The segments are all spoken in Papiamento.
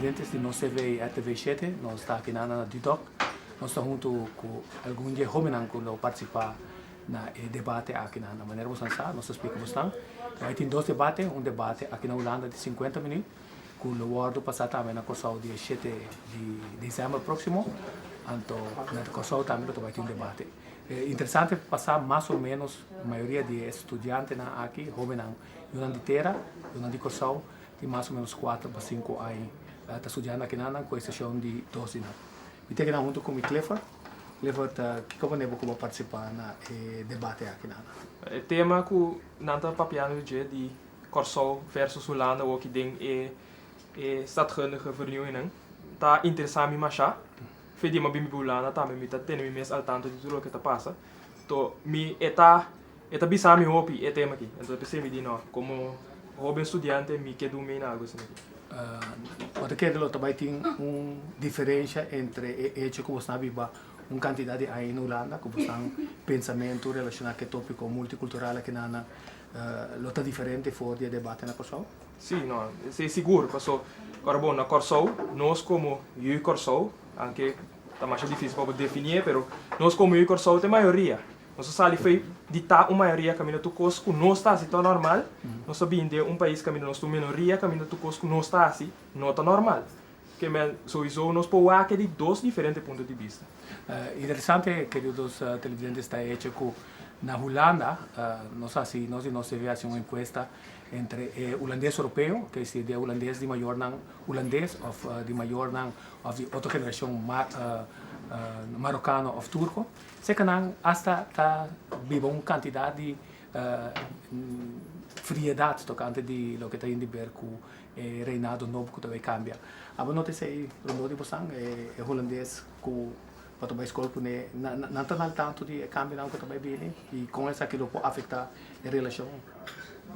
Televidentes di Nos TV y RTV 7, nos ta aki na na Dudok. Nos ta hunto cu algun di e hobennan cu lo participa na e debate aki na na manera bosan sa, nos ta splica bosnan. Bai tin dos debate, un debate aki na Hulanda di 50 minuut cu lo wordo pasa tambe na Corsou dia 7 di december proximo. Anto na Corsou tambe lo ta bai tin un debate. Interesante pa sa mas o menos mayoria di e studiantenan aki, hobennan, yunan di tera, yunan di Corsou, tin mas o menos 4 pa 5 aña ta studiando akinan cu excepcion di dos di nan. Mi ta akinan hunto cu mi Clifford. Clifford, kico bo nebo cu bo a participa na e debate akinan? E tema cu nan ta papiando di dje di Corsou versus Hulanda awoki den e e staatkundige vernieuwingnan ta interesa mi masha. Fe di mi a bin biba Hulanda tambe mi ta tene mi mes al tanto di tur loke ta pasa. To mi e ta e ta bisa mi hopi e tema aki. Entonces p'esei mi di no, komo hoben studiante mi ke dun mi na algu asina aki. Bo ta kere lo ta bai tin un diferensha entre e echo ku bosnan a biba un kantidat di aña na Hulanda ku bosnan pensamentu relashoná ku e topiko multikultural aki nan lo ta diferente for di e debate na Kòrsou? Sí, no, esei sigur, paso ora bo na Kòrsou, nos komo yu Kòrsou, anke ta masha difísil pa bo definié, pero nos komo yu Kòrsou ta e mayoria. Nos a sali fo'i di ta un mayoria kaminda tur kos ku nos ta hasi ta normal, nos a bini den un pais kaminda nos ta un minoria kaminda tur kos ku nos ta hasi no ta normal. Ke men souiso nos por wak di dos diferente punto di bista. Interesante, keridos televidentes, ta e hecho ku na Hulanda nos hasi, nos di nos TV hasi un enkuesta entre e hulandes europeo, ke si di e hulandes di mayornan hulandes of di mayornan of di otro generashon marokano of turko, seka nan asta ta biba un kantidat di friedat tokante di loke ta hende ber ku e reinado nobo ku ta bai kambia. Abo nota esei rondó di bosan, e hulandes ku bo ta bai skol kuné, nan ta al tanto di e kambionan ku ta bai bini i kon esaki lo por afektá e relashon?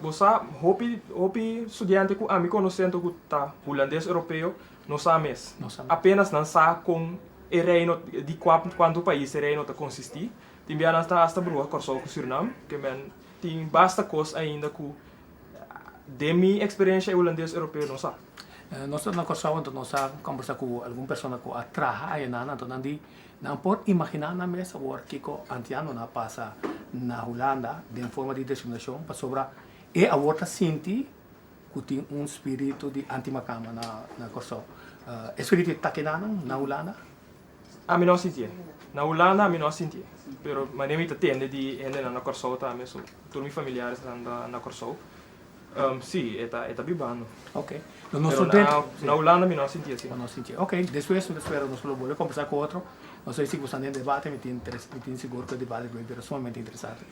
Bo sa, hopi hopi studiante ku ami konosé anto ku ta hulandes europeo no sa mes. Apenas nan sa kon e reino, di kua kuantu pais e reino ta konsistí. Tin bia nan ta asta bruha Kòrsou ku Surinam, ke men tin basta kos ainda ku Den mi eksperensia e hulandes europeo no sa. Nos ta na Kòrsou anto nos a kombersá ku algun persona ku a traha ayanan anto nan di nan por imaginá nan mes awor kiko antianonan a pasa na Hulanda den forma di diskriminashon pasobra e awor ta sinti ku tin un spiritu di anti-makamba na Kòrsou. E spiritu ta keda nan na Hulanda? Ami no a sintié. Na Hulanda ami no a sintié. Pero manera mi ta tende di hendenan na Kòrsou tambe, so tur mi familiares ta na Kòrsou. Sí, e ta e ta bibando. Ok. No nos Pero na na Hulanda mi no a sintié asina. Bo no a sintié. Ok, despues mi ta spera nos lo bolbe kombersá ku otro. No sé si bo sta den debate, mi tin mi tin sigur ku e debate lo bira sumamente interesante.